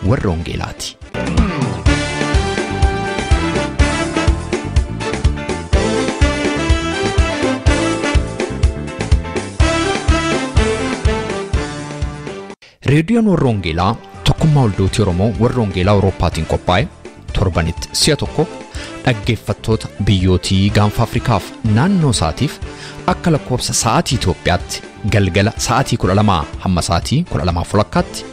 warra Wangeelaati. Reediyoon warra Wangeelaa tokkummaa waldootii Oromoo warra Wangeelaa Awurooppaatiin qophaa'e torbanitti si'a tokko dhaggeeffattoota biyyootii gaanfa Afrikaaf naannoo isaatiif akka lakkoofsa sa'aatii Itoophiyaatti galgala sa'aatii 12 hamma sa'aatii 12:30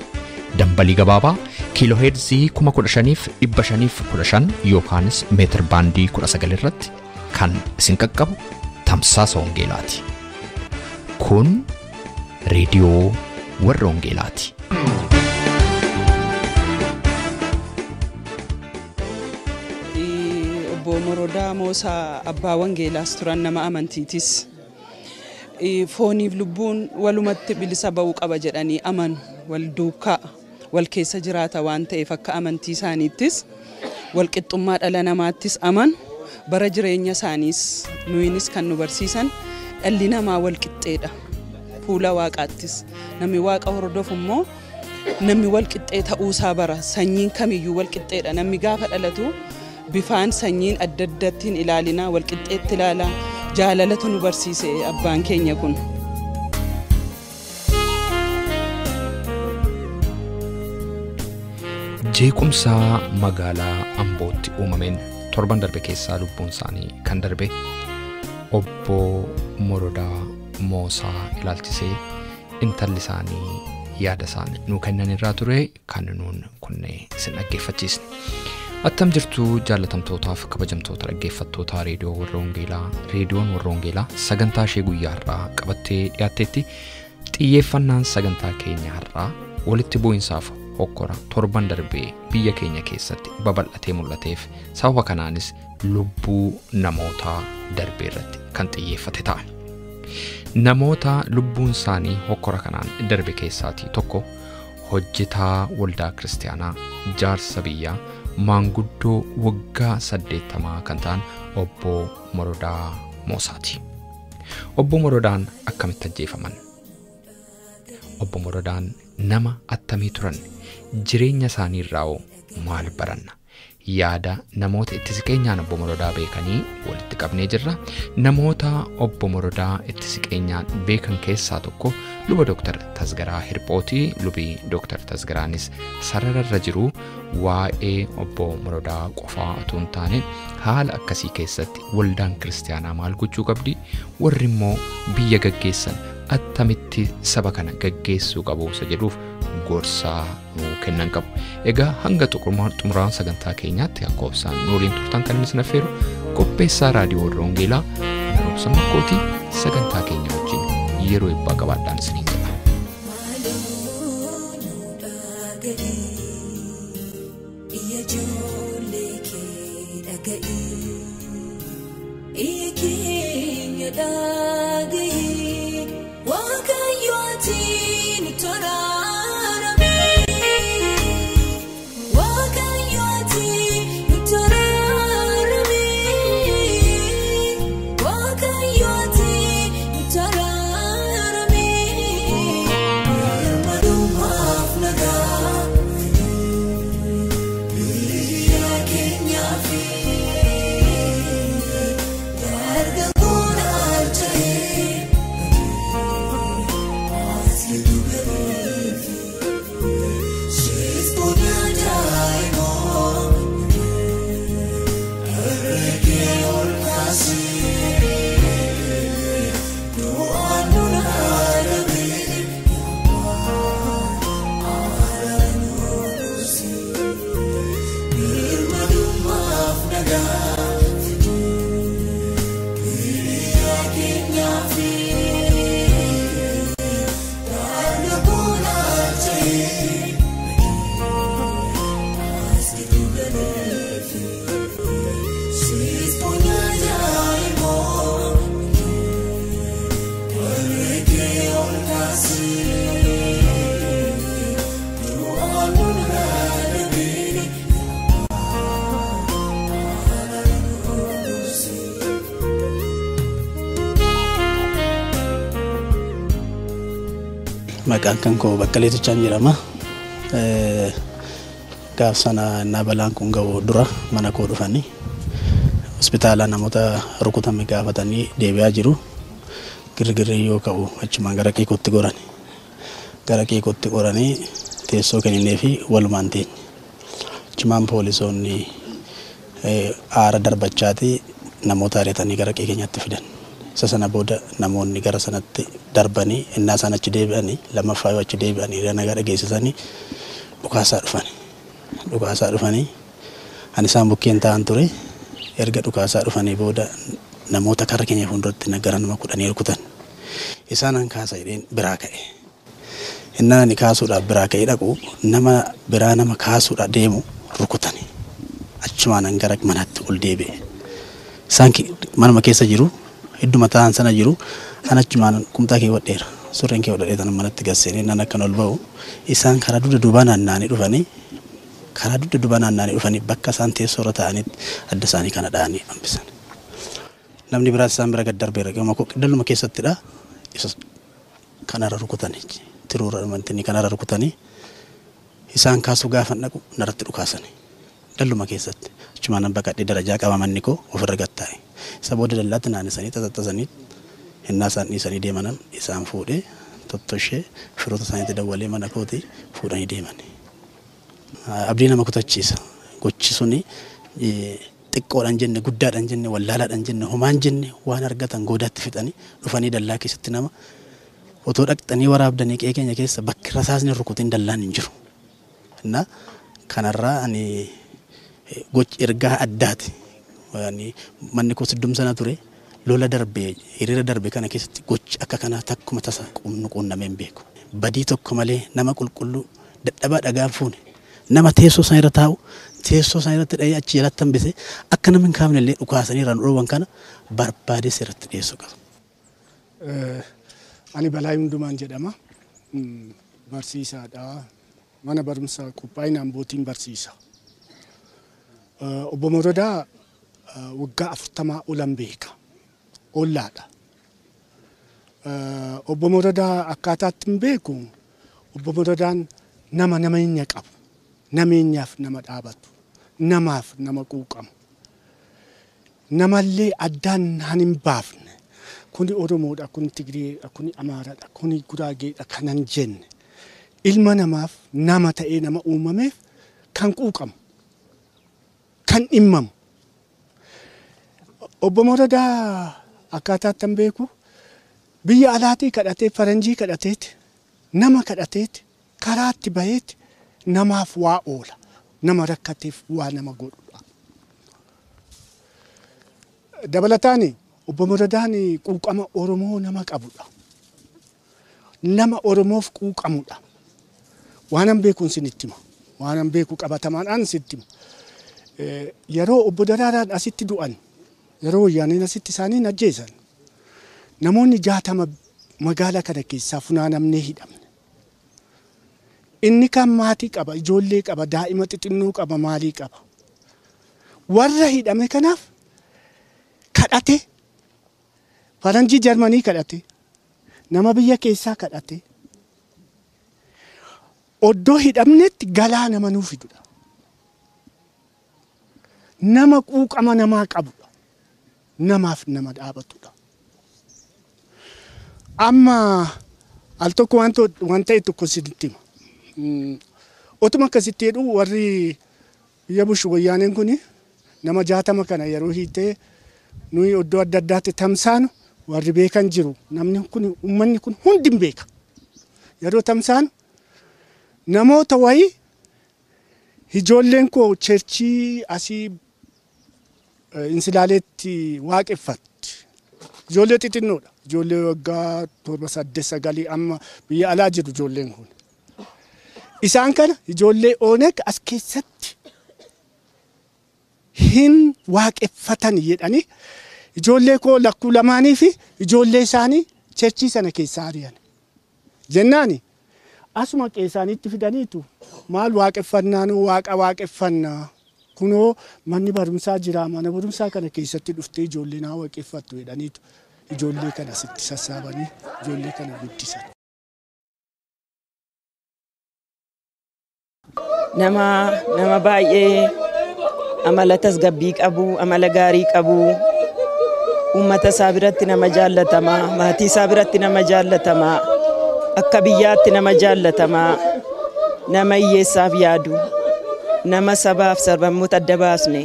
dambalii gabaabaa kiilooheerzii 15,515 yookaanis meetir baandii 19 irratti kan isin qaqqabu tamsaasa Wangeelaati. Kun reediyoo warra Wangeelaati. Obbo Morodaa Moosaa abbaa Wangeelaas turan nama amantiitis. Fooniif lubbuun walumatti bilisa ba'uu qaba jedhanii amanu wal duukaa wal keessa jiraata waan ta'eef akka amantii isaaniittis wal qixxummaa dhala namaattis amanu bara jireenya isaaniis nuyinis kan nu barsiisan dhalli namaa wal qixxeedha. Fuula waaqaattis namni waaqa hordofu immoo namni wal qixxee ta'uusaa bara sanyiin kamiyyuu wal qixxeedha namni gaafa dhalatu bifaan sanyiin adda addattiin ilaalinaa wal qixxeetti ilaalaa jaalalatu nu barsiise abbaan keenya kun. Jeequmsa magaalaa Ambootti uumameen torban darbe keessaa lubbuun isaanii kan darbe obbo Morodaa Moosaa ilaalchisee intalli isaanii yaada isaanii nuu kennan irraa ture kan nuun kunnee isin dhaggeeffachiisne. Attam jirtu jaallatamtootaaf kabajamtoota dhaggeeffattoota reediyoo warra Wangeelaa. Reediyoon warra Wangeelaa sagantaa ishee guyyaa har'aa qabattee dhiyaatteetti xiyyeeffannaan sagantaa keenya har'aa walitti bu'iinsaaf hokkora torban darbee biyya keenya keessatti babal'atee mul'ateef sababa kanaanis lubbuu namootaa darbee irratti kan xiyyeeffate ta'a. Namoota lubbuun isaanii hokkora kanaan darbe keessaatii tokko hojjetaa waldaa kiristaanaa jaarsa biyyaa maanguddoo waggaa 80 kan ta'an obbo Morodaa Moosaati. Obbo Morodaan akkamitti ajjeefaman? Obbo Morodaan nama attamii turan? Jireenya isaanii irraa maal baranna? Yaada namoota itti siqeenyaan obbo Morodaa beekanii walitti qabnee jirra. Namoota obbo Morodaa itti siqeenyaan beekan keessaa tokko luba Dr. Tasgaraa Hirphooti. Lubi Dr. Tasgaraanis sarararra jiru waa'ee obbo Morodaa qofaa otoo hin taane haala akkasii keessatti waldaan kiristaanaa maal gochuu qabdi? Warri immoo biyya gaggeessan attamitti saba kana gaggeessuu qabu isa jedhuuf gorsaa nuu kennan qabu. Egaa hanga xumuraan sagantaa keenyaatti akka obsaan nu waliin turtan kan inni isin affeeru qopheessaa raadiyoo warra Wangeelaa Roobsa Makkootii sagantaa keenya wajjin yeroo eebbaa qabaadhaan isiniin jedha. Maqaan kan koo Baqqalee Tuchaan jedhama. Gaaf sana innaa balaan kun ga'u dura mana koo dhufanii hospitaala namoota rukutame gaafatanii deebi'aa jiru. Girgirri yoo ka'u achumaan gara qiiqootti gorani. Gara qiiqootti goranii teessoo kenninee fi walumaan teenye. Achumaan poolisoonni aara darbachaati namoota ari'atanii gara qe'ee keenyatti fidan. Isa sana booda namoonni gara sanatti darbanii innaa isaan achi deebi'anii lammaffaa yoo achi deebi'anii hiriira nagaa dhageessisanii dhukaasaa dhufani. Dhukaasaa dhufanii ani isaan bukkeen taa'an ture. Erga dhukaasaa dhufanii booda namoota karra keenya fuulduratti gara nama 10 rukutan. Isaan an kaasa jedheen biraa ka'e. Innaan ani kaasuudhaaf biraa ka'ee dhaqu nama biraa nama kaasuudhaaf deemu rukutani. Achumaan an gara manaatti ol deebi'e. Isaan manuma keessa jiru, hedduma taa'an sana jiru, an achumaan kumtaa kee wadheera. Surreen kee wadhee tan manatti gasseenee nan akkan ol ba'u. Isaan karaa dugda duubaa naanna'anii dhufanii karaa dugda duubaa naanna'anii dhufanii bakka isaan teessoo irra taa'anitti adda isaanii kana dha'anii hambisan. Namni biraas isaan bira gad darbeera. Gama koo dalluma keessattidha. Isa kanarra rukutanii tiruurra dhumantini kanarra rukutanii isaan kaasuu gaafa dhaqu narratti dhukaasanii dalluma keessatti. Achumaan nan baqadhee darajaa qaba manni koo ofirra gad taa'e. Isa booda dallaatti naannisanii xaxaxasanii innaa isaan dhiisanii deemanan isaan fuudhee tottoshee firoota isaaniitti dawwalee mana kooti fuudhanii deemani. Abdii nama kutachiisa. Gochi suni xiqqoodhaan jenne guddaadhaan jenne wallaalaadhaan jenne homaan jenne waan argatan goodaatti fixanii dhufanii dallaa keessatti nama otoo dhaqxanii waraabdanii qe'ee keenya keessa bakki rasaasni rukutiin dallaan hin jiru. Innaa kanarraa ani gochi ergaa addaati. Manni koo siddum sana ture lola darbee hiriira darbe kana keessatti gochi akka kanaa takkuma tasa quunnamee hin beeku. Badii tokko malee nama qulqulluu dadhabaa dhagaa fuune nama teessoo sana irra taa'u teessoo sana irratti dha'ee achi jalatti hambise akka namni hin kaafne illee dhukaasanii irraan dhoowwan kana barbaadee seeratti dhiyeessuu qaba. Ani Balaa Hundumaan jedhama. Barsiisaadha. Mana barumsaa qophaa'ina Ambootiin barsiisa. Obbo Morodaa waggaa 40 olan beeka. Ollaadha. Obbo Morodaa akkaataatti hin beeku. Obbo Morodaan nama nameenya qabu. Nameenyaaf nama dhaabatu. Namaaf nama quuqamu. Namallee addaan hin baafne. Kuni Oromoodha, kuni Tigreedha, kuni Amaaraadha, kuni Guraageedha kanan jenne. Ilma namaaf nama ta'ee nama uumameef kan quuqamu, kan dhimmamu. Obbo Morodaa akkaataatti hin beeku. Biyya alaatii kadhatee, faranjii kadhateeti, nama kadhateeti, karaatti baheeti namaaf waa oola. Nama rakkateef waa nama godhudha. Dabalataan Obbo Morodaan quuqama Oromoo nama qabudha. Nama Oromoof quuqamudha. Waan an beekuun sinitti hima. Waan an beeku qabatamaadhaan sitti hima. Yeroo Obbo Daraaraan asitti du'an, yeroo wayyaaneen asitti isaanii ajjeesan, namoonni 60 magaalaa kana keessaa funaanamnee hidhamne. Inni kan maatii qaba, ijoollee qaba, daa'ima xixinnoo qaba, maalii qaba. Warra hidhame kanaaf kadhate, faranjii Jarmanii kadhate, nama biyya keessaa kadhate, oddoo hidhamnetti galaa nama nuu fidudha. Nama quuqama namaa qabudha. Namaaf nama dhaabatudha. Amma al tokko waan ta'e tokko sitti hima. Otuma akkasitti jedhu warri biyya bushu wayyaaneen kuni nama 60 kana yeroo hiitee nuyi iddoo adda addaatti tamsaanu warri beekan jiru. Namni kun uummanni kun hundi hin beeka. Yeroo tamsaanu namoota wayii ijoolleen koo cheerchii asii insilaaleetti waaqeffatti. Ijoollee xixinnoodha. Ijoollee waggaa 7, 8, 9 amma biyya alaa jiru ijoolleen kun. Isaan kana ijoollee Ooneg as keessatti hin waaqeffatan jedhanii ijoollee koo lakkuu lamaanii fi ijoollee isaanii cheerchii sana keessaa ari'an. Jennaani asuma qeessaanitti fidaniitu maal waaqeffannaa nu waaqa waaqeffannaa kunoo manni barumsaa jira mana barumsaa kana keessatti dhuftee ijoollee naa waaqeffattu jedhaniitu ijoollee kana sitti sassaabanii ijoollee kana guddisan. Nama baay'ee amala tasgabbii qabu, amala gaarii qabu, uummata isaa biratti nama jaallatamaa, maatii isaa biratti nama jaallatamaa, akka biyyaatti nama jaallatamaa, nama hiyyeessaaf yaadu, nama sabaaf sablammoota adda baasne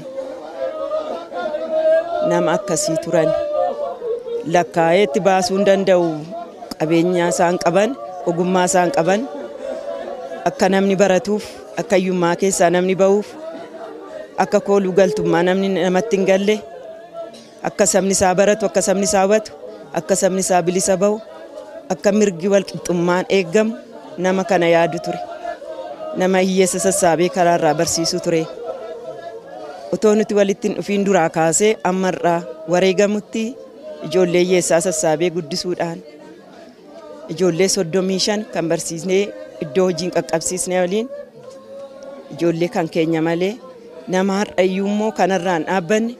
nama akkasii turan. Lakkaa'eetti baasuu hin danda'u qabeenya isaan qaban, ogummaa isaan qaban, akka namni baratuuf, akka hiyyummaa keessaa namni ba'uuf, akka kooluu galtummaa namni namatti hin galle, akka sabni isaa baratu, akka sabni isaa hubatu, akka sabni isaa bilisa ba'u, akka mirgi walqixxummaan eeggamu nama kana yaadu ture. Nama hiyyeessa sassaabee karaarraa barsiisu ture. Otoo nuti walitti hin dhufiin duraa kaasee ammarraa wareegamutti ijoollee hiyyeessaa sassaabee guddisuudhaan ijoollee 35 kan barsiisnee iddoo hojiin qaqqabsiisnee waliin ijoollee kan keenya malee nama har'ayyuu immoo kanarraan dhaabbanne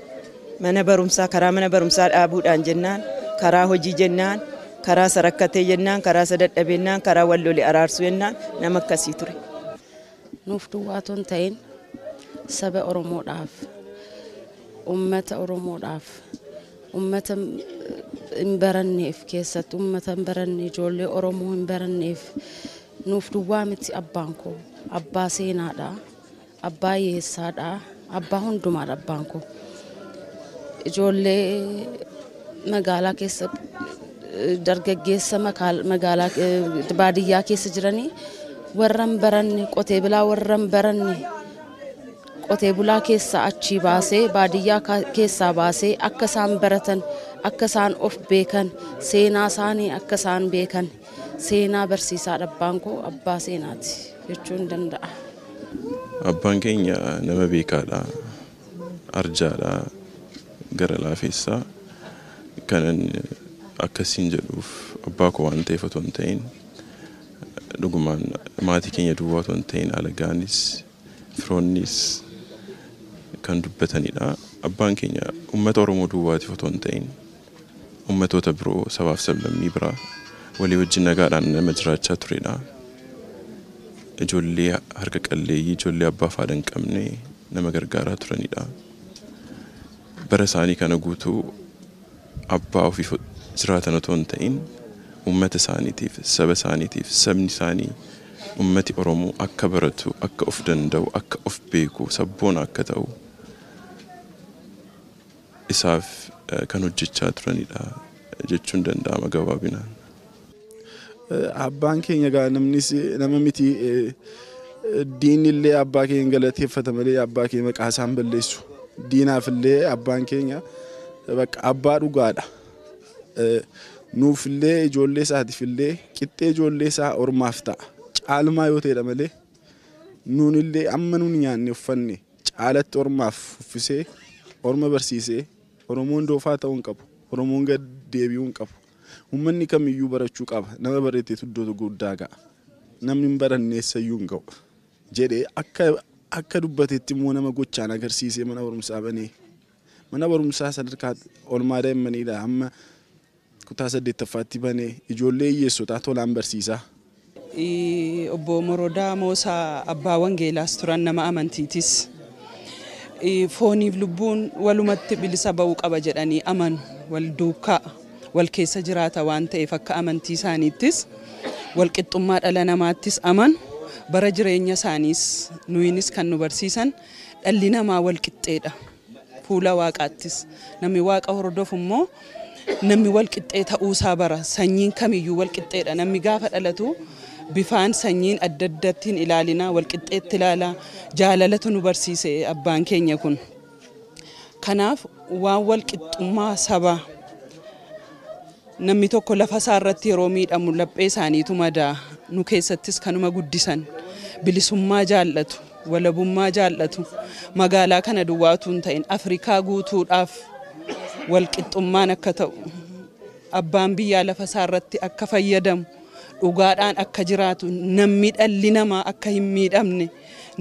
mana barumsaa karaa mana barumsaa dhaabuudhaan jennaan, karaa hojii jennaan, karaa sarakkatee jennaan, karaa sadadhabennaan, karaa wal lole araarsuu jennaan nama akkasii ture. Nuuf duwwaa otoo hin ta'in saba Oromoodhaaf, uummata Oromoodhaaf, uummata hin baranneef keessatti uummata hin baranne, ijoollee Oromoo hin baranneef nuuf duwwaa miti abbaan koo. Abbaa seenaadha, abbaa hiyyeessaadha, abbaa hundumaadha abbaan koo. Ijoollee magaalaa keessa, dargaggeessa magaalaa baadiyyaa keessa jiranii warra hin baranne, qotee bulaa warra hin baranne, qotee bulaa keessaa achii baasee, baadiyyaa keessaa baasee akka isaan baratan, akka isaan of beekan, seenaa isaanii akka isaan beekan seenaa barsiisaadha abbaan koo, abbaa seenaati jechuu hin danda'a. Abbaan keenya nama beekaadha, arjaadha, gara laafessaa. Kanan akkasiin jedhuuf abbaa koo waan ta'eef otoo hin ta'in, dhugumaan maatii keenya duwwaa otoo hin ta'in alagaanis firoonnis kan dubbatanidha. Abbaan keenya uummata Oromoo duwwaatiif otoo hin ta'in uummatoota biroo sabaaf sablammii biraa walii wajjin nagaadhaan nama jiraachaa turedha. Ijoollee harka qalleeyyii, ijoollee abbaa fi haadha hin qabne nama gargaaraa turanidha. Bara isaanii kana guutuu abbaa ofiif jiraatan otoo hin ta'in uummata isaaniitiif, saba isaaniitiif, sabni isaanii uummati Oromoo akka baratu, akka of danda'u, akka of beeku, sabboona akka ta'u isaaf kan hojjechaa turanidha jechuun danda'ama gabaabinaan. Abbaan keenya egaa namnis nama miti, diinni illee abbaa keenya galateeffata malee abbaa keenya maqaa isaan balleessu. Diinaaf illee abbaan keenya bakka abbaa dhugaadha. Nuuf illee ijoollee isaatiif illee qixxee ijoollee isaa ormaaf ta'a. Caalmaa yoo ta'edha malee nuun illee amma nuun nyaanne uffanne caalatti ormaaf uffisee orma barsiisee Oromoon doofaa ta'uu hin qabu. Oromoon gad deebi'uu hin qabu. Uummanni kamiyyuu barachuu qaba. Nama bareeteetu iddoo guddaa ga'a. Namni hin baranne eessayyuu hin ga'u. Jedhee akka dubbateetti immoo nama gochaan agarsiisee mana barumsaa banee, mana barumsaa sadarkaa olmaa daa'immaniidha hamma kutaa 8ffaatti banee ijoollee hiyyeessotaa tolaan barsiisaa. Obbo Morodaa Moosaa abbaa wangeelaas turan, nama amantiitis. Fooniif lubbuun walumatti bilisa ba'uu qaba jedhanii amanu, wal duukaa wal keessa jiraata waan ta'eef akka amantii isaaniittis wal qixxummaa dhala namaattis amanu. Bara jireenya isaaniis nuyinis kan nu barsiisan dhalli namaa wal qixxeedha. Fuula waaqaattis namni waaqa hordofu immoo namni wal qixxee ta'uusaa bara, sanyiin kamiyyuu wal qixxeedha. Namni gaafa dhalatu bifaan sanyiin adda addattiin ilaalinaa, wal qixxeetti ilaalaa, jaalalatu nu barsiise abbaan keenya kun. Kanaaf waan wal qixxummaa sabaa, namni tokko lafa isaa irratti yeroo miidhamu laphee isaaniitu madaa, nu keessattis kanuma guddisan, bilisummaa jaallatu, walabummaa jaallatu, magaalaa kana duwwaatu hin ta'in Afrikaa guutuudhaaf wal qixxummaan akka ta'u, abbaan biyyaa lafa isaa irratti akka fayyadamu, dhugaadhaan akka jiraatu, namni dhalli namaa akka hin miidhamne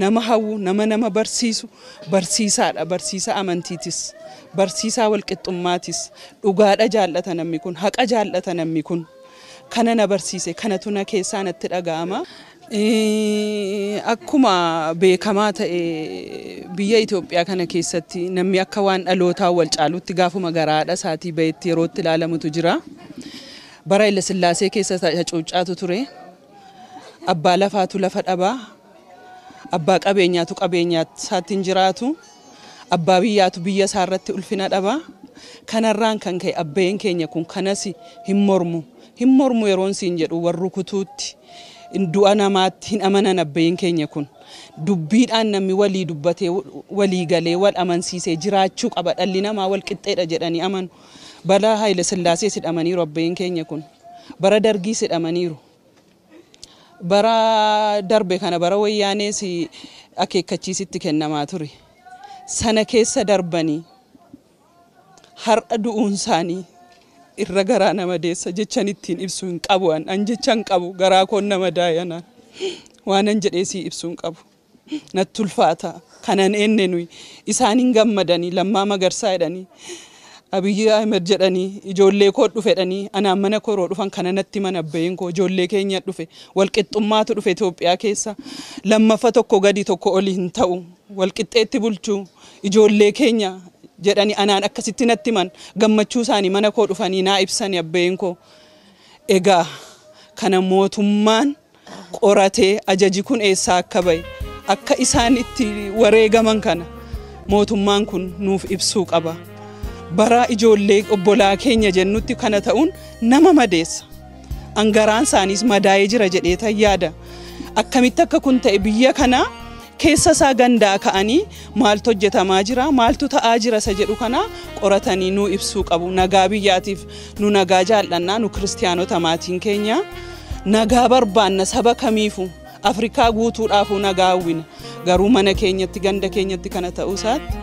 nama hawwu, nama barsiisu, barsiisaadha, barsiisa amantiitis, barsiisaa walqixxummaatis, dhugaadha jaallata namni kun, haqa jaallata namni kun, kana na barsiise, kanatu na keessaa natti dhaga'ama. Akkuma beekamaa ta'e biyya Itoophiyaa kana keessatti namni akka waan dhalootaa wal caalutti gaafuma garaadha isaatii bahetti yerootti ilaalamutu jira. Bara Haile Sillaasee keessa hacuuccaatu ture. Abbaa lafaatu lafa dhabaa. Abbaa qabeenyaatu qabeenyaa isaatti hin jiraatu. Abbaa biyyaatu biyya isaa irratti ulfina dhabaa. Kanarraan kan ka'e abbeen keenya kun kanas hin mormu. Hin mormu yeroon siin jedhu warri kutuutti. Du'a namaatti hin amanan abbeen keenya kun. Dubbiidhaan namni walii dubbatee walii galee wal amansiisee jiraachuu qaba. Dhalli namaa wal qixxeedha jedhanii amanu. Bara Haile Sillaasee hidhamaniiru abbeen keenya kun. Bara Dargiis hidhamaniiru. Bara darbe kana bara Wayyaanees akeekkachiisitti kennamaa ture. Sana keessa darbanii har'a du'uun isaanii irra garaa nama deessa jechan ittiin ibsuu hin qabu. An jecha hin qabu, garaa koon nama daayanaan waan an jedhee sii ibsuu hin qabu. Natti ulfaata. Kanan enne nuyi isaan hin gammadanii Lammaa Magarsaa jedhanii Abiyyi Ahmed jedhanii ijoollee koo dhufe jedhanii anaan mana koo yeroo dhufan kana natti mana abbeen koo ijoollee keenya dhufe walqixxummaatu dhufe Itoophiyaa keessa lammaffa tokko gadi tokko oli hin ta'u walqixxeetti bulchuu ijoollee keenya jedhanii anaan akkasitti natti himan gammachuu isaanii mana koo dhufanii naa ibsanii abbeen koo. Egaa kana mootummaan qoratee ajaji kun eessaa akka bahe akka isaan itti wareegaman kana mootummaan kun nuuf ibsuu qaba. Bara ijoollee obbolaa keenya jennutti kana ta'uun nama madeessa. Angaraan isaaniis madaa'ee jira jedhee tayyaada. Akkamitti akka kun ta'e biyya kana keessa isaa gandaa ka'anii maaltu hojjetamaa jira maaltu ta'aa jira isa jedhu kana qoratanii nu ibsuu qabu. Nagaa biyyaatiif nu nagaa jaallannaa, nu kiristiyaanota maatiin keenya nagaa barbaanna saba kamiifu Afrikaa guutuudhaafuu nagaa hawwina. Garuu mana keenyatti ganda keenyatti kana ta'uu isaatti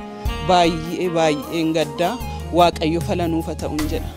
baay'ee baay'een gaddaa. Waaqayyo fala nuuf haa ta'uun jedha.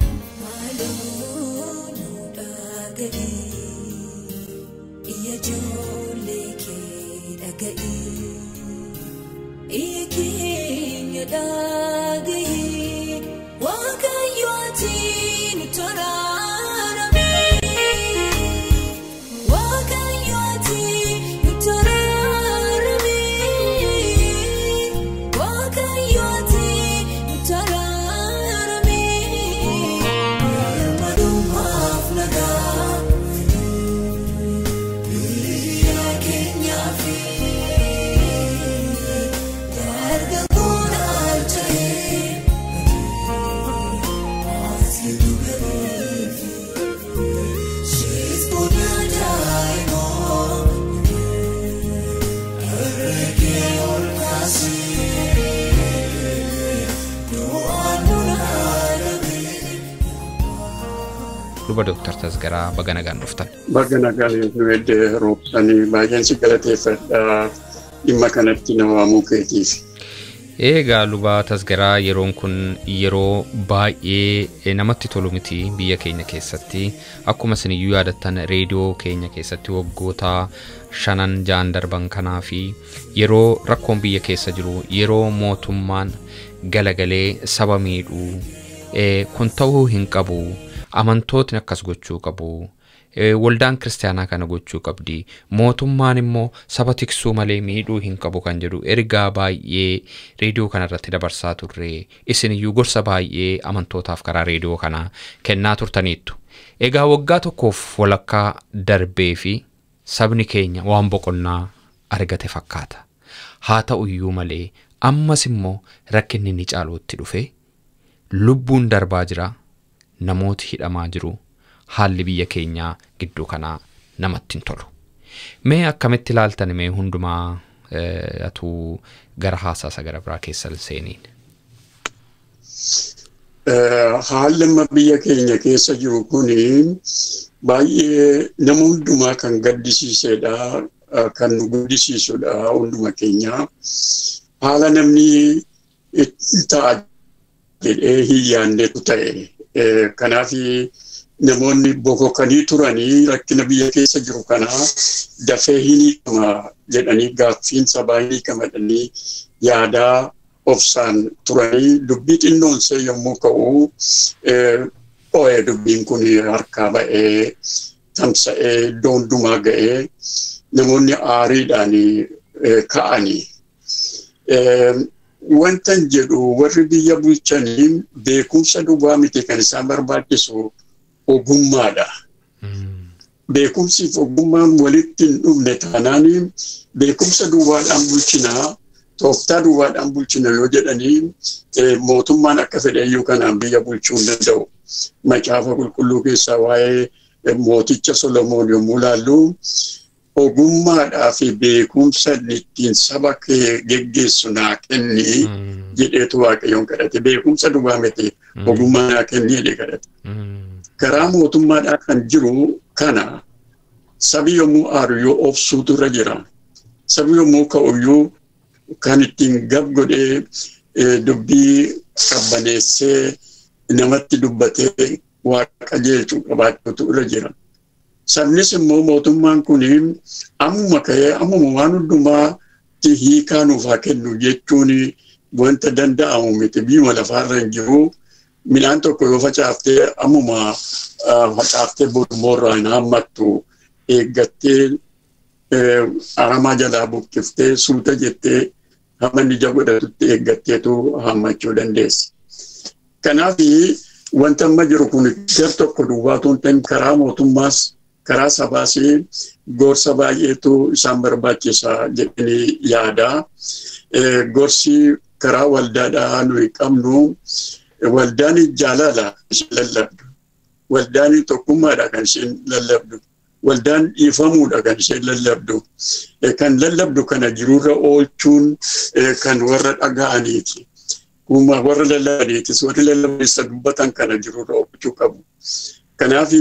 Luba Dooktar Tasgaraa baga nagaan dhuftan. Baga nagaan nu eddee roobsanii baay'een si galateeffadha dhimma kanatti na waamuu keetiif. Egaa Luba Tasgaraa yeroon kun yeroo baay'ee namatti tolu miti biyya keenya keessatti. Akkuma isin iyyuu yaadattan reediyoo keenya keessatti waggoota 5-6 darban kanaa fi yeroo rakkoon biyya keessa jiru yeroo mootummaan galagalee saba miidhuu kun ta'uu hin qabu. Amantootni akkas gochuu qabu. Waldaan kiristaanaa kana gochuu qabdi. Mootummaan immoo saba tiksuu malee miidhuu hin qabu kan jedhu ergaa baay'ee reediyoo kanarratti dabarsaa turre. Isin iyyuu gorsa baay'ee amantootaaf karaa reediyoo kanaa kennaa turtaniittu. Egaa waggaa tokkoof walakkaa darbee fi sabni keenya waan boqonnaa argate fakkaata. Haa ta'u iyyuu malee ammas immoo rakkinni ni caaluutti dhufe. Lubbuun darbaa jira. Namooti hidhamaa jiru. Haalli biyya keenyaa gidduu kanaa namatti hin tolu. Mee akkamitti ilaaltan mee hundumaa atuu gara haasaa gara biraa keessa seeniin? Haalli amma biyya keenya keessa jiru kuni baay'ee nama hundumaa kan gaddisiisedha. Kan nu gaddisiisudha hunduma keenya. Haala namni itti ta'a jedhee hin yaadnetu ta'e. Kanaaf namoonni bokokanii turanii rakkina biyya keessa jiru kana dafee hin hiikama jedhanii gaaffiin sabaa hin hiikama jedhanii yaadaa obsaan turanii dubbii xinnoonsee yommuu ka'u dho'ee dubbiin kun harkaa ba'ee Tamsa'ee iddoo hundumaa ga'ee namoonni aariidhaan ka'anii. Wantan jedhu, warri biyya bulchanii beekumsa duwwaa miti kan isaan barbaachisu, ogummaadha. Beekumsiif ogummaan walitti hin dhufne taanaan, beekumsa duwwaadhaan bulchinaa, tooftaa duwwaadhaan bulchina yoo jedhanii, mootummaan akka fedheyyuu kanaan biyya bulchuu hin danda'u. Macaafa Qulqulluu keessaa waa'ee mooticha Solomoon yommuu laallu, ogummaadhaa fi beekumsa ittiin saba kee geggeessu naa kenni jedheetu Waaqayyoon kadhate. Beekumsa duwwaa miti, ogummaa naa kenni jedhee kadhate. Karaa mootummaadhaa kan jiru kana, sabi yommuu aaru yoo obsuutu irra jira. Sabi yommuu ka'uyyuu kan ittiin gab godhee dubbii qabbaneessee namatti dubbatee waa qajeelchuu qabaachuutu irra jira. Sabnis immoo mootummaan kun ammuma ka'ee ammuma waan hundumaatti hiikaa nuuf haa kennu jechuun wanta danda'amu miti. Biyyuma lafaarra hin jiru. Midhaan tokko yoo facaaftee, ammuma facaaftee borummoorraa hin hammattu. Eeggattee, aramaa jalaa buqqiftee, suuta jettee hamma inni ija godhatutti eeggatteetu hammachuu dandeessa. Kanaaf wanta amma jiru kun gar tokko duwwaatu hin ta'in, karaa mootummaas karaa sabaas gorsa baay'eetu isaan barbaachisa jedhanii yaada. Gorsi karaa waldaadhaa nuyi qabnu, waldaan jaalala isheen lallabdu. Waldaan tokkummaadha kan isheen lallabdu. Waldaan dhiifamuudha kan isheen lallabdu. Kan lallabdu kana jiruurra oolchuun kan warra dhaga'aniiti. Warra lallabaniitis, warri lallabanis dubbatan kana jiruurra oolchuu qabu. Kanaaf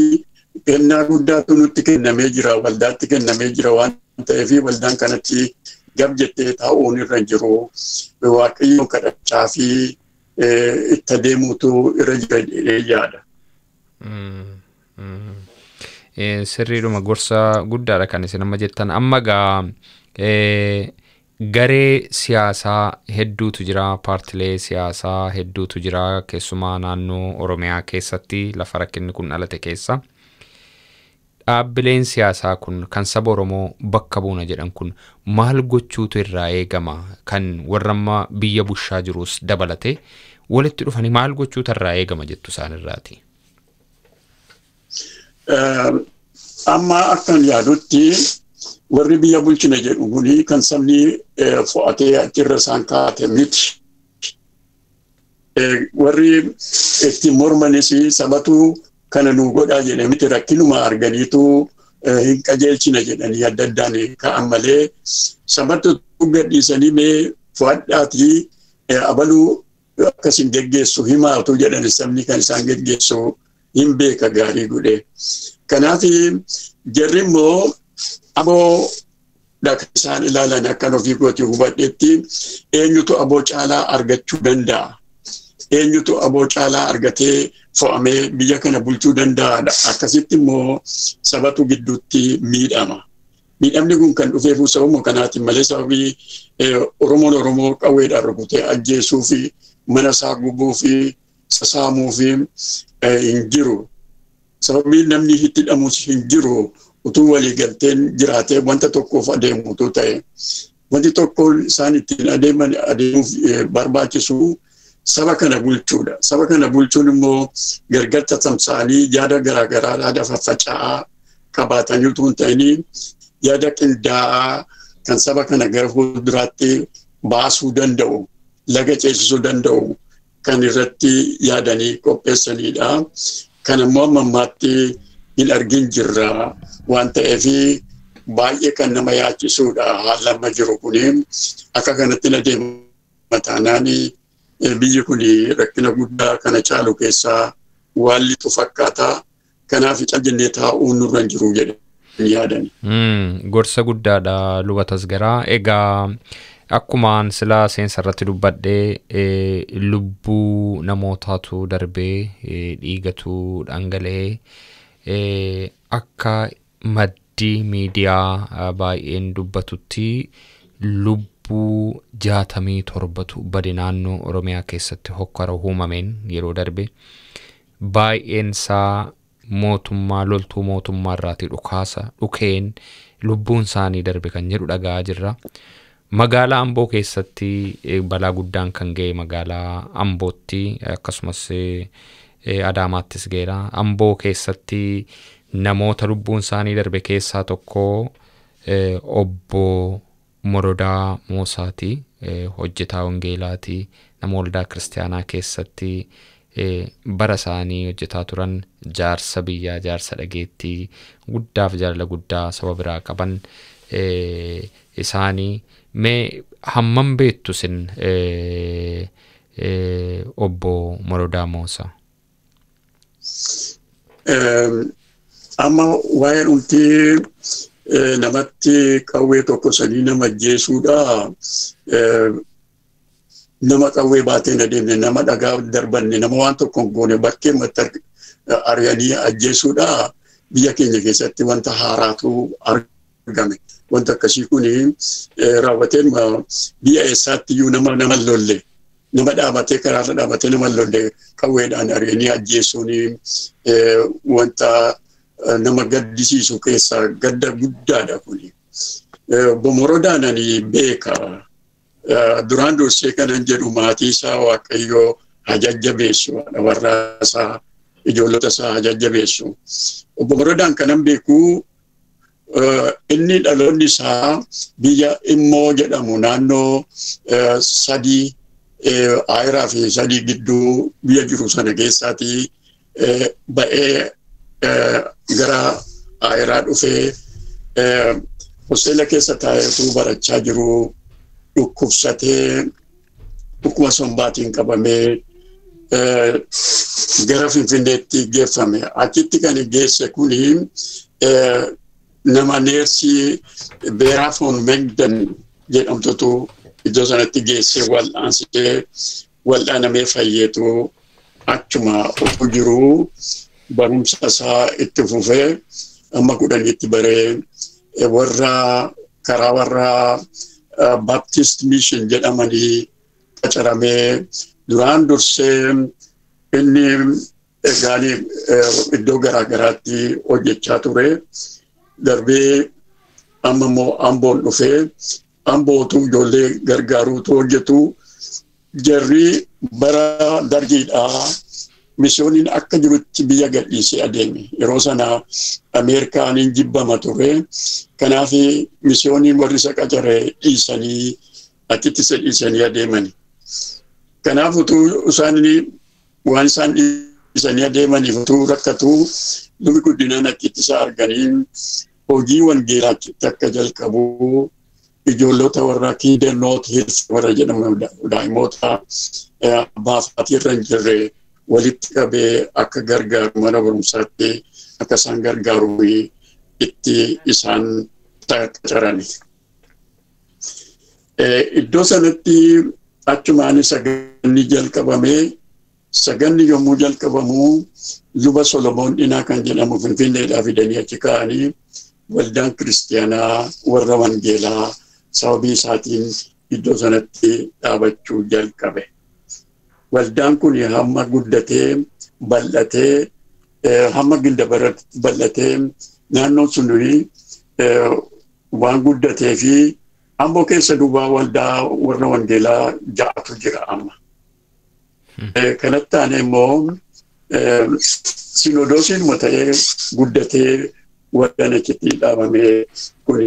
kennaa guddaatu nutti kennamee jira, waldaatti kennamee jira waan ta'eef, waldaan kanatti gab jettee taa'uun irra hin jiru. Waaqayyoon kadhachaa fi itti adeemuutu irra jira jedhee yaada. Sirriidhuma, gorsa guddaadha kan isin amma jettan. Amma gaa garee siyaasaa hedduutu jira, paartilee siyaasaa hedduutu jira, keessumaa naannoo Oromiyaa keessatti lafa rakkinni kun dhalate keessa. Dhaabbileen siyaasaa kun kan saba Oromoo bakka buuna jedhan kun maal gochuutu irraa eegama? Kan warra amma biyya bushaa jirus dabalate, walitti dhufanii maal gochuutu irraa eegama jettu isaan irraati? Amma akkan yaadutti, warri biyya bulchina jedhu kuni kan sabni fo'atee achirra isaan kaa'ate miti. Warri itti mormanis sabatu kana nu godhaa jedhe miti, rakkinuma arganiitu hin qajeelchina jedhanii adda addaan ka'an malee, sabatu gadhiisanii mee fo'adhaatii abaluu akkasin geggeessu himaatu jedhan, sabni kan isaan geggeessu hin beeka gaarii godhe. Kanaaf jarri immoo aboo kan isaan ilaalan, akkan ofii kooti hubadhetti, eenyutu aboo caalaa argachuu danda'a? Eenyutu aboo caalaa argatee fo'amee biyya kana bulchuu danda'aadha? Akkasitti immoo sabatu gidduutti miidhama. Miidhamni kun kan dhufeefu sababuma kanaatiin malee, sababii Oromoon Oromoo qawweedhaan rukutee ajjeesuu fi mana isaa gubuu fi sasaamuu fi hin jiru. Sababii namni itti hidhamus hin jiru, utuu walii galteen jiraatee wanta tokkoof adeemu utuu ta'e. Wanti tokko isaan ittiin adeeman adeemuuf barbaachisu saba kana bulchuudha. Saba kana bulchuun immoo gargar tatamsa'anii yaada garaagaraa, yaada faffaca'aa qabaatanii utuu hin ta'in, yaada qindaa'aa kan saba kana gara fuulduraatti baasuu danda'u, laga ceesisuu danda'u kan irratti yaadanii qopheessanidha. Kan immoo amma ammaatti hin argin jirra waan ta'eef, baay'ee kan nama yaachisudha haalli amma jiru kuni. Akka kanatti na deema taanaan, biyyi kun rakkina guddaa kana caalu keessaa waan lixu fakkaata. Kanaaf cal jennee taa'uun nurra hin jiru jedhanii yaadan. Gorsa guddaadha, Luba Tasgaraa. Egaa akkumaan silaa seensa irratti dubbadhee, lubbuu namootaatu darbee, dhiigatu dhangala'ee, akka maddii miidiyaa baay'een dubbatutti lubbuu 67tu bade naannoo Oromiyaa keessatti hokkara uumameen yeroo darbe. Baay'een isaa mootummaa loltuu mootummaa irraatii dhukaasa dhukeen lubbuun isaanii darbe kan jedhu dhaga'aa jirra. Magaalaa Amboo keessatti balaa guddaan kan ga'e magaalaa Ambootti akkasumas Adaamaattis ga'eera. Amboo keessatti namoota lubbuun isaanii darbe keessaa tokko obbo Morodaa Moosaati. Hojjetaa Wangeelaati. Nama waldaa kiristaanaa keessatti bara isaanii hojjetaa turan jaarsa biyyaa jaarsa dhageettii guddaaf jaalala guddaa saba biraa qaban isaanii mee hammam beektu isin obbo Morodaa Moosaa? Amma waa'ee dhumtii namatti qawwee tokko sanii nama ajjeesuudha. Nama qawwee baatee hin adeemne, nama dhagaa darbanne, nama waan tokko hin goone bakkee matti ari'anii ajjeesuudha. Biyya keenya keessatti wanta haaraatu argame. Wanta akkasii kuni raawwateen biyya eessaatti iyyuu nama lolle. Nama dhaabatee karaarra dhaabatee nama lolle qawweedhaan ari'anii ajjeesuun wanta nama gaddisiisu keessaa gadda guddaadha kuni. Obbo Morodaan ani beeka. Duraan dursee kanan jedhu maatii isaa Waaqayyoo haa jajjabeessu, warra isaa, ijoollota isaa haa jajjabeessu. Obbo Morodaan kanan beeku inni dhaloonni isaa biyya Immoo jedhamu naannoo sadii Ayiraa fi sadii gidduu biyya jiru sana keessaatii ba'ee gara Ayiraa dhufee hosteela keessa taa'eetu barachaa jiru. Dhukkubsatee dhukkuba sombaatiin qabamee gara Finfinneetti geeffame. Achitti kan geesse kuni nama neersii Beeraa Foon Megdan jedhamtutu iddoo sanatti geessee wal'aansisee wal'aanamee fayyeetu achuma utuu jiruu barumsa isaa itti fufee amma 10tti baree warra karaa warra Baptist Mission jedhamanii qacaramee duraan dursee inni egaanii iddoo garaa garaatti hojjechaa ture. Darbee amma immoo Amboon dhufee Ambootu ijoollee gargaaruutu hojjetu. Jarri bara dargiidhaa misiyooniin akka jirutti biyya gadhiisee adeeme. Yeroo sana Ameerikaaniin jibbama ture. Kanaaf misiyooniin warri isa qacare dhiisanii achitti isa dhiisanii adeemani. Kanaaf utuu isaan waan isaan dhiisanii adeemaniif utuu rakkatu lubi guddinaan achitti isa arganii hojii wangeelaa achitti akka jalqabu ijoollota warra Kinder North Hills warra jedhamu daa'imoota abbaa fi haati irra hin jirre walitti qabee akka gargaaru mana barumsaatti akka isaan gargaaru itti isaan qacarani. Iddoo sanatti achumaan saganni jalqabamee saganni yommuu jalqabamu luba Solomoon Dhinaa kan jedhamu Finfinneedhaa fidanii achi kaa'anii waldaan kiristaanaa warra wangeelaa sababii isaatiin iddoo sanatti dhaabachuu jalqabe. Waldaan kun hamma guddatee bal'atee hamma gindabaratti bal'atee naannoon sun waan guddatee fi Amboo keessa duwwaa waldaa warra wangeelaa 6tu jira amma. Kanatti aanee immoo sinodoosiinuma ta'ee guddatee waldaan achitti dhaabamee kun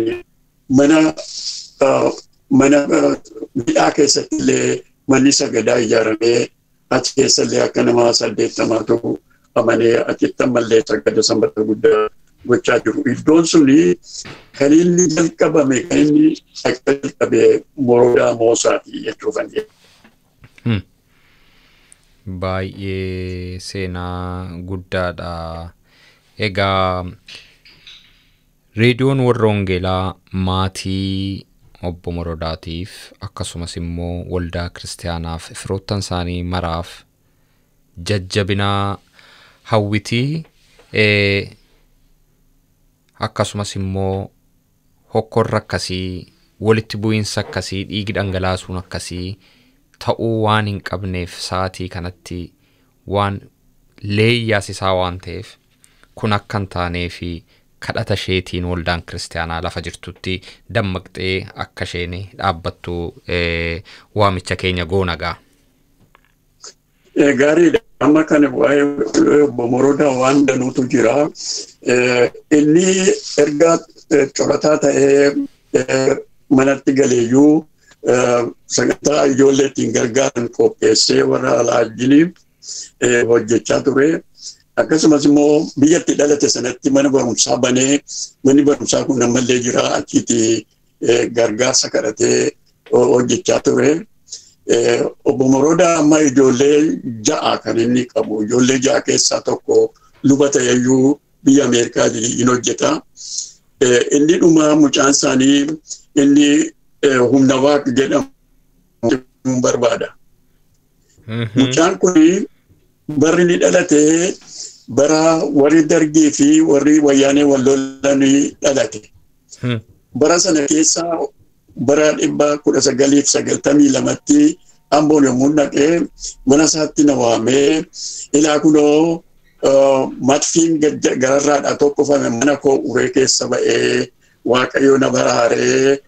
mana midhaa keessatti illee manni sagadaa ijaaramee achi keessa illee akka nama 80tu amanee achitti ammallee sagada sanbata guddaa gochaa jiru. Iddoon suni kan inni jalqabame kan inni akka jalqabe Morodaa Moosaati jechuufan jedha. Baay'ee seenaa guddaadha. Egaa reediyoon warra wangeelaa maatii obbo Morodaatiif akkasumas immoo waldaa kiristaanaaf firoottan isaanii maraaf jajjabinaa hawwitii akkasumas immoo hokkorra akkasii walitti bu'iinsa akkasii dhiigi dhangalaasuun akkasii ta'uu waan hin qabneef sa'aatii kanatti waan leeyyaasisaa waan ta'eef Kun akka hin taanee fi kadhata isheetiin waldaan kiristaanaa lafa jirtutti dammaqxee akka isheen dhaabbattu waamicha keenya goona gaa. Gaariidha. Amma kana waa'ee obbo Morodaa waan danuutu jira. Inni erga corataa ta'ee manatti galeeyyuu sagantaa ijoollee ittiin gargaaran qopheessee warra alaa wajjin hojjechaa ture. Akkasumas immoo biyyatti dhalate sanatti mana barumsaa banee manni barumsaa kun ammallee jira achitti gargaarsa kadhatee hojjechaa ture. Obbo Morodaa amma ijoollee 6 kan inni qabu. Ijoollee 6 keessaa tokko luba ta'eyyuu biyya Ameerikaa hin hojjeta. Inni dhuma mucaan isaanii inni humna waaq jedhamu barbaada. Mucaan kun barri inni dhalate bara warri dargii fi warri wayyaanee wal lolanii dhalate. Bara sana keessa bara 1992tti Amboon yommuu dhaqee mana isaatti na waamee ilaa kunoo madfiin gararraadhaa tokkofame mana koo uree keessa ba'ee Waaqayyo na baraaree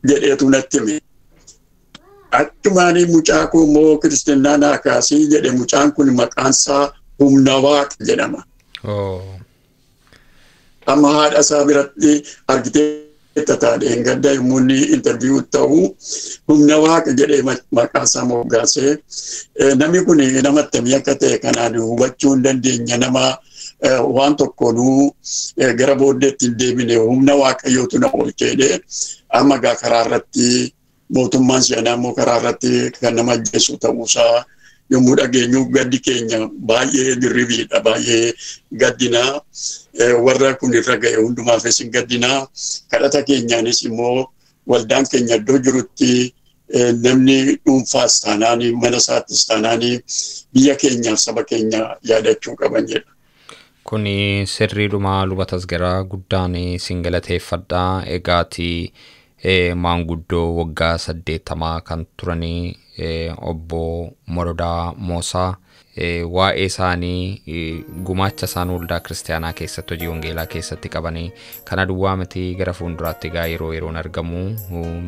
jedheetu natti hime. Achumaanii mucaa koo immoo kiristinnaa naa kaasii jedhe. Mucaan kun maqaansaa humna waaq jedhama. Amma haadha isaa biratti argitee taatee gadda yommuu inni interviyuu ta'u humna waaqa jedhee maqaa isaa moggaasee. Namni kun nama attamii akka ta'e kanaan hubachuu hin dandeenya. Nama waan tokkonuu gara booddeetti hin deebine, humna waaqayyootu na oolcheedhe. Amma gaa karaa irratti mootummaan si'anaa immoo karaa irratti kan nama ajjeesu ta'uusaa yommuu dhageenyu gaddi keenya baay'ee dirribiidha, baay'ee gaddinaa. Warra kun irra ga'e hundumaafis hin gaddinaa. Kadhata keenyaanis immoo waldaan keenya iddoo jirutti namni dhuunfaas taanaan mana isaattis taanaan biyya keenyaaf saba keenya yaadachuu qaban jedha. Kuni sirriidhuma luba Tasgaraa guddaan sin galateeffadha. Egaati maanguddoo waggaa 80 kan turanii obbo Morodaa Moosaa waa'ee isaanii gumaacha isaan waldaa kiristaanaa keessatti hojii wangeelaa keessatti qabanii kana duwwaa miti gara fuulduraatti egaa yeroo yeroon argamu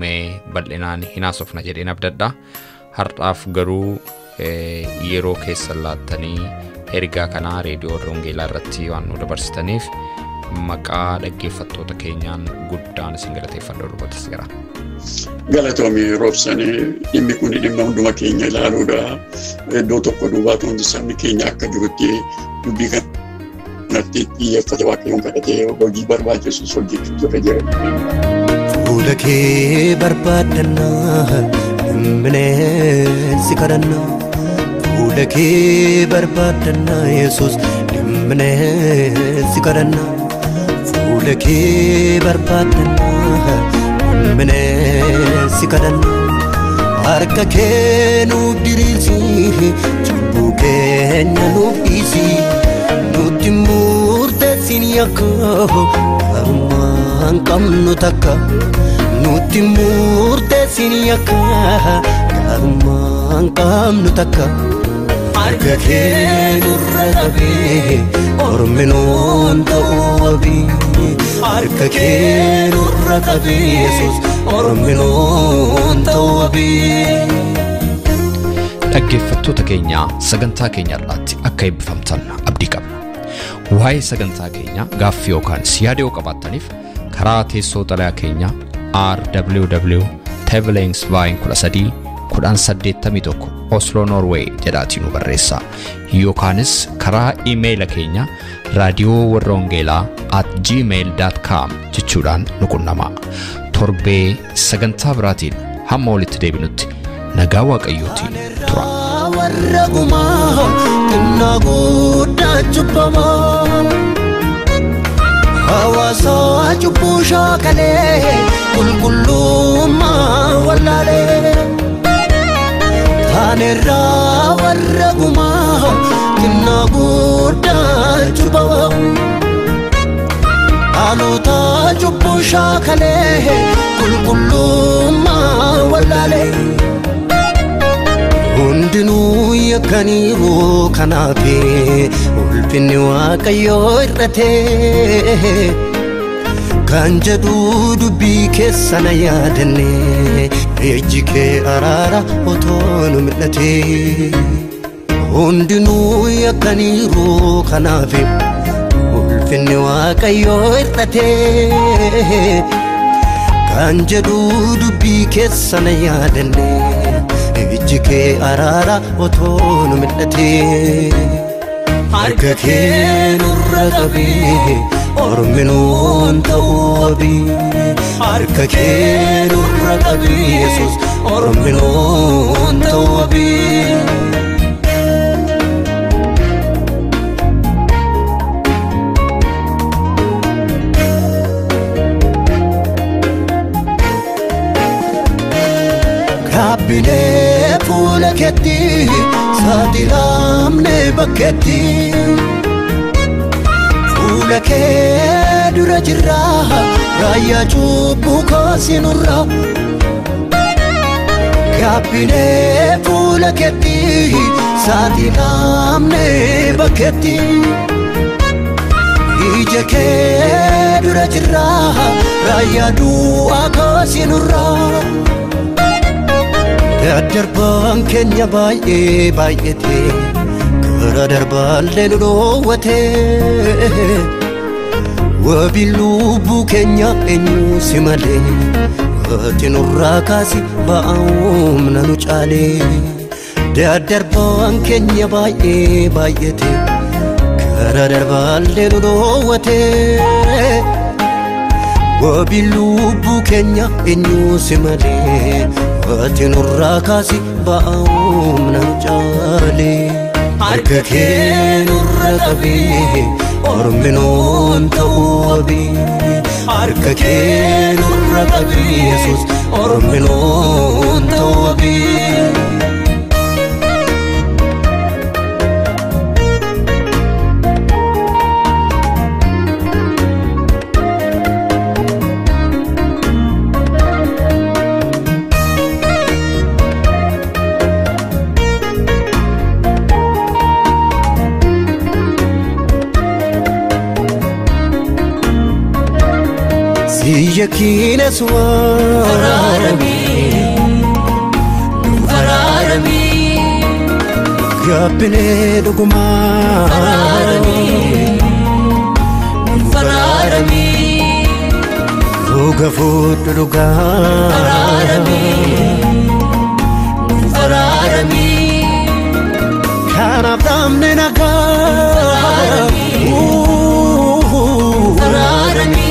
mee bal'inaan hin haasofna jedheen abdadha. Har'aaf garuu yeroo keessan laattanii ergaa kanaa reediyoo wangeelaa irratti waan nu dabarsitaniif maqaa dhaggeeffattoota keenyaan guddaan isin galateeffadha luba Tasgaraa. Galatoomii roobsanii dhimmi kun dhimma hunduma keenya ilaaluudha. Iddoo tokko duubaatu hundi sabni keenya akka jirutti dubbii kanatti xiyyeeffate waaqayyoon kadhatee hojii barbaachisus hojjechuutu irra jira. Fuula kee barbaadannaa dhimminee si kadhannaa. Fuula kee barbaadannaa Yesuus dhimminee si kadhannaa. Fuula kee barbaadannaa dhimminee si kadhannaa. Harka kee nuuf diriirsi, cubbuu keenya nuuf dhiisi. Nutti murteessin yakka gaarummaan qabnu takka. Nutti murteessin yakka gaarummaan qabnu takka. Harka kee nurra qabee ormi nuun ta'uu wabii. Harka kee nurra qabee Yesuus ormi nuun ta'uu wabii. Dhaggeeffattoota keenya sagantaa keenya irratti akka eebbifamtan abdii qabna. Waa'ee sagantaa keenya gaaffii yookaan yaada yoo qabaattaniif karaa teessoo xalayaa keenya RWW Tevelingsveien 13 1081 Oslo Norway jedhaatii nu barreessaa. Yookaanis karaa iimeeyila keenya raadiyoo warra wangeelaa @gmail.com jechuudhaan nu qunnamaa. Torbee sagantaa biraatiin hamma walitti deebinutti nagaa waaqayyootiin tura. Warra gumaa xinnaa guddaa cubbamaa hawaasa cubbuu shaakalee qulqullummaa wallaalee taanerraa warra gumaa xinnaa guddaa cubbamaa dhaloota cubbuu shaakalee qulqullummaa wallaalee. Hundinuu yakkaniiru kanaaf ulfinni Waaqayyoo irratee kan jedhu dubbii keessana yaadanne ijji kee araara otoo nu mil'atee. Hundinuu yakkaniiru kanaaf ulfinni Waaqayyoo irratee kan jedhu dubbii keessana yaadanne ijji kee araara otoo nu mil'atee. Harka kee nurra qabee ormi nuun ta'uu wabii. Harka kee nurra qabee Yesuus ormi nuun ta'uu wabii. Gaabbilee fuula keetti saaxilamne bakkeetti fuula kee dura jirra raayyaa cubbuu kaasinurra. Gaabbilee fuula keetti saaxilamne bakkeetti ija kee dura jirra raayyaa du'aa kaasinurra. Daddarbaan keenya baay'ee baay'atee karaa darbaallee nu dhoowwatee wabii lubbuu keenya eenyu si malee ati nurraa kaasi ba'aa humna nu caalee. Daddarbaan keenya baay'ee baay'atee karaa darbaallee nu dhoowwatee wabii lubbuu keenya eenyu si malee ati nurraa kaasi ba'aa humna nu caalee. Harka kee nurra qabee ormi nuun ta'uu wabii. Harka kee nurra qabee Yesuus ormi nuun ta'uu wabii. Siyakiina suwaarami Faraarami Gaabbilee dhugumaa Faraarami Faraarami Dhuga fuudhu dhugaa Faraarami Faraarami Kanaaf dhabne nagaa Faraarami Faraarami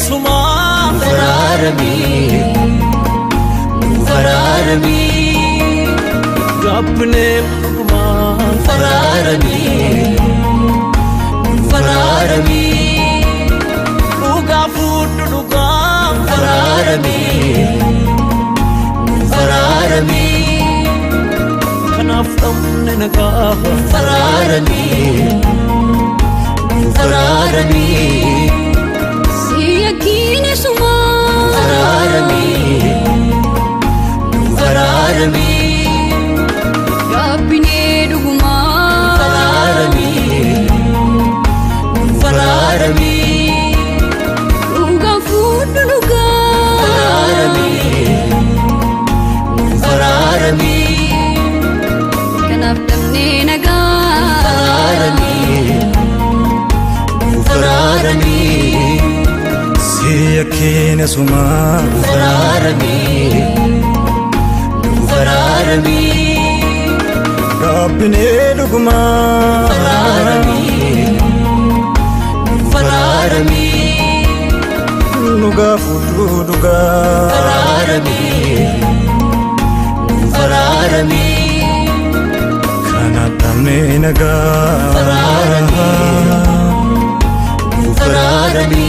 Suma Faraarami Faraarami Gaabbilee dhugumaa Faraarami Faraarami Dhugaa fuudhu dhugaa Faraarami Faraarami Kanaaf dhabne nagaa Faraarami Faraarami Siyakiine suma Faraarami Faraarami Gaabbilee dhugumaa Faraarami Faraarami Dhugaa fuudhu dhugaa Faraarami Faraarami Kanaaf dhabne nagaa Faraarami Faraarami Siyakiina suma Faraarami Faraarami Gaabbilee dhugumaa Faraarami Faraarami Dhugaa fuudhu dhugaa Faraarami Faraarami Kanaaf dhabne nagaa Faraarami Faraarami